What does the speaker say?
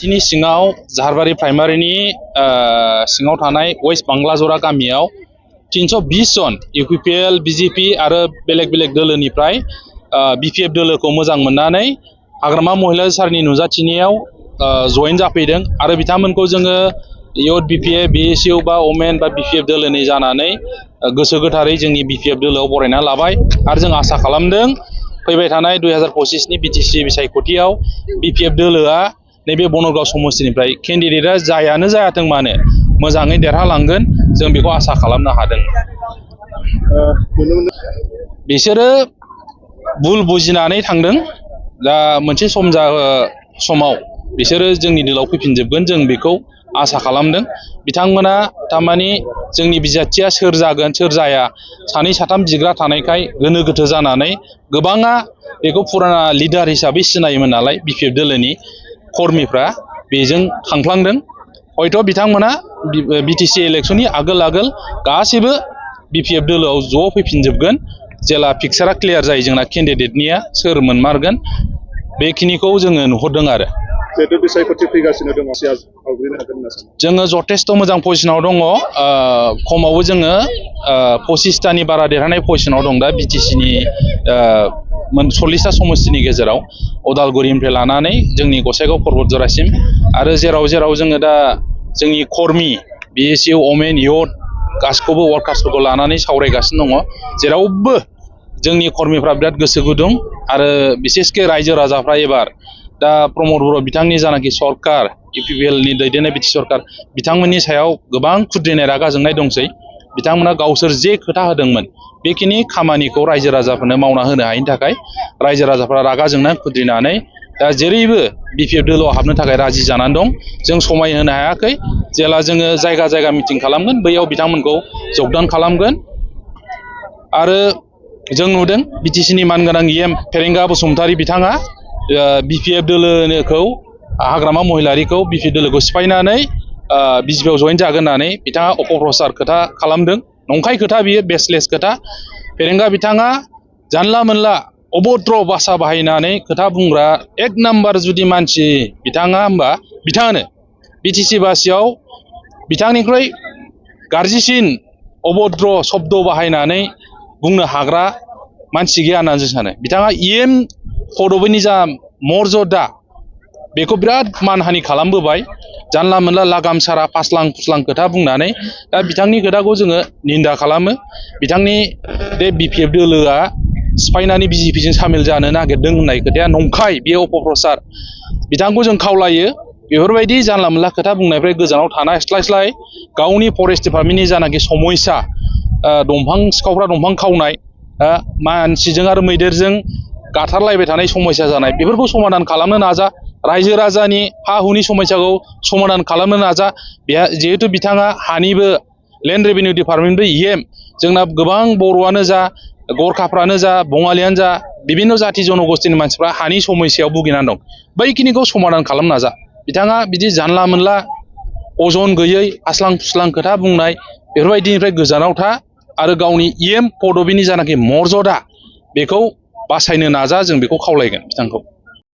दिनै सिङाव झारबारि प्राइमारिनि सिङाव थानाय वेस्ट बांलाजरा गामियाव 320 जन इउपिपिएल बिजेपि आरो बेलेग बेलेग दोलोनिफ्राय बिपिएफ दोलोखौ मोजां मोननानै हाग्रामा महिला सारनि नुजाथिनायाव जयेन जाफैदों आरो बिथांमोनखौ जोङो इउथ बिपिएफ बिएसइउ बा ओमेन बा बिपिएफ दोलोनि जानानै गोसो गोथारै जोंनि बिपिएफ दोलोआव बरायना लाबाय आरो जों आसा खालामदों फैबाय थानाय 2025 नि बिटिसि बिसायख'थियाव बिपिएफ दोलोआ नैबे बनगाव समस्तिनिफ्राय केन्डिडेटआ जायानो जायाथों मानो मोजाङै देरहालांगोन जों बेखौ आसा खालामनो हादों। बिसोरो भुल बुजिनानै थांदों। दा मोनसे समाव बिसोरो जोंनि दोलाव फैफिनजोबगोन जों बेखौ आसा खालामदों। बिथांमोना थारमाने जोंनि बिजाथिया सोर जागोन सोर जाया सानै साथाम जिग्रा थानायखाय गोनो गोथो जानानै गोबाङा बेखौ फुराना लिडार हिसाबै सिनायोमोन नालाय बिपिएफ दोलोनि कर्मिफ्रा बेजों थांफ्लांदों। हयथ' बिथांमोना बिटिसि इलेक्सननि आगोल गासैबो बिपिएफ दोलोआव ज' फैफिनजोबगोन जेला पिक्सारा क्लियार जायो जोंना केन्डिडेटनिया सोर मोनमारगोन बेखिनिखौ जोङो नुहुरदों आरो। जिहेतु बिसायख'थि फैगासिनो दङ आवग्रिनो हागोन होनना सानो? जोङो जथेस्थ' मोजां पजिसनाव दङ। खमावबो जोङो 25टानि बारा देरहानाय पजिसनाव दं दा बिटिसिनि 40टा समस्तिनि गेजेराव उदालगुरिनिफ्राय लानानै जोंनि गसाइगाव पर्बत जरासिम आरो जेराव जोङो दा जोंनि कर्मि बिएसइउ ओमेन इउथ गासिखौबो वार्कार्सफोरखौ लानानै सावरायगासिनो दङ। जेरावबो जोंनि कर्मिफ्रा बिराद गोसो गुदुं आरो बिसेसके रायजो राजाफ्रा एबार दा प्रमद बर' बिथांनि जानाखि सरकार इउपिपिएलनि दैदेननाय बिटि सरकार बिथांमोननि सायाव गोबां खुद्रिनाय रागा जोंनाय दंसै। बिथांमोना गावसोर जे खोथा होदोंमोन बेखिनि खामानिखौ रायजो राजाफोरनो मावना होनो हायैनि थाखाय रायजो राजाफ्रा रागा जोंनानै खुद्रिनानै दा जेरैबो बिपिएफ दोलोआव हाबनो थाखाय राजि जानानै दं। जों समाय होनो हायाखै। जेला जोङो जायगा मिटिं खालामगोन बैयाव बिथांमोनखौ जगदान खालामगोन। आरो जों नुदों बिटिसिनि मानगोनां इएम फेरेंगा बसुमतारी बिथाङा बिपिएफ दोलोखौ हाग्रामा महिलारिखौ बिपिएफ दोलोखौ सिफायनानै बिजेपिआव जयेन जागोन होननानै बिथाङा अपप्रचार खोथा खालामदों। नंखाय खोथा बियो बेसलेस खोथा। फेरेंगा बिथाङा जानला मोनला अभद्र भाषा बाहायनानै खोथा बुंग्रा एक नाम्बार जुदि मानसि बिथाङा होमबा बिथाङानो बिटिसि बासियाव बिथांनिख्रुइ गाज्रिसिन अभद्र शब्द बाहायनानै बुंनो हाग्रा मानसि गैया होननानै जों सानो। बिथाङा इएम पदबिनि जा मर्यादा बेखौ बिराद मानहानि खालामबोबाय। जानला मोनला लागाम सारा फास्लां फुस्लां खोथा बुंनानै दा बिथांनि खोथाखौ जोङो निन्दा खालामो। बिथांनि बे बिपिएफ दोलोआ सिफायनानै बिजेपिजों सामिल जानो नागिरदों होननाय खोथाया नंखाय, बेयो अपप्रचार। बिथांखौ जों खावलायो बेफोरबायदि जानला मोनला खोथा बुंनायनिफ्राय गोजानाव थानायस्लाय गावनि फरेस्ट डिपार्टमेन्टनि जानाखि समयसा दंफां सिखावफ्रा दंफां खावनाय मानसिजों आरो मैदेरजों गाथारलायबाय थानाय समयसा जानाय बेफोरखौ समाधान खालामनो नाजा। रायजो राजानि हा हुनि समयसाखौ समाधान खालामनो नाजा। जिहेथु बिथाङा हानिबो लेन्ड रेभिनिउ डिपार्टमेन्टबो इएम जोंना गोबां बर'आनो जा गरखाफ्रानो जा बङालियानो जा बिभिन्न जाति जनगोष्ठीनि मानसिफ्रा हानि समयसायाव भुगिनानै दं। बैखिनिखौ समाधान खालामनो नाजा। बिथाङा बिदि जानला मोनला अजन गैयै फास्लां फुस्लां खोथा बुंनाय बेफोरबायदिनिफ्राय गोजानाव था आरो गावनि इएम पदबिनि जानाखि मर्यादा बेखौ बासायनो नाजा। जों बेखौ खावलायगोन बिथांखौ।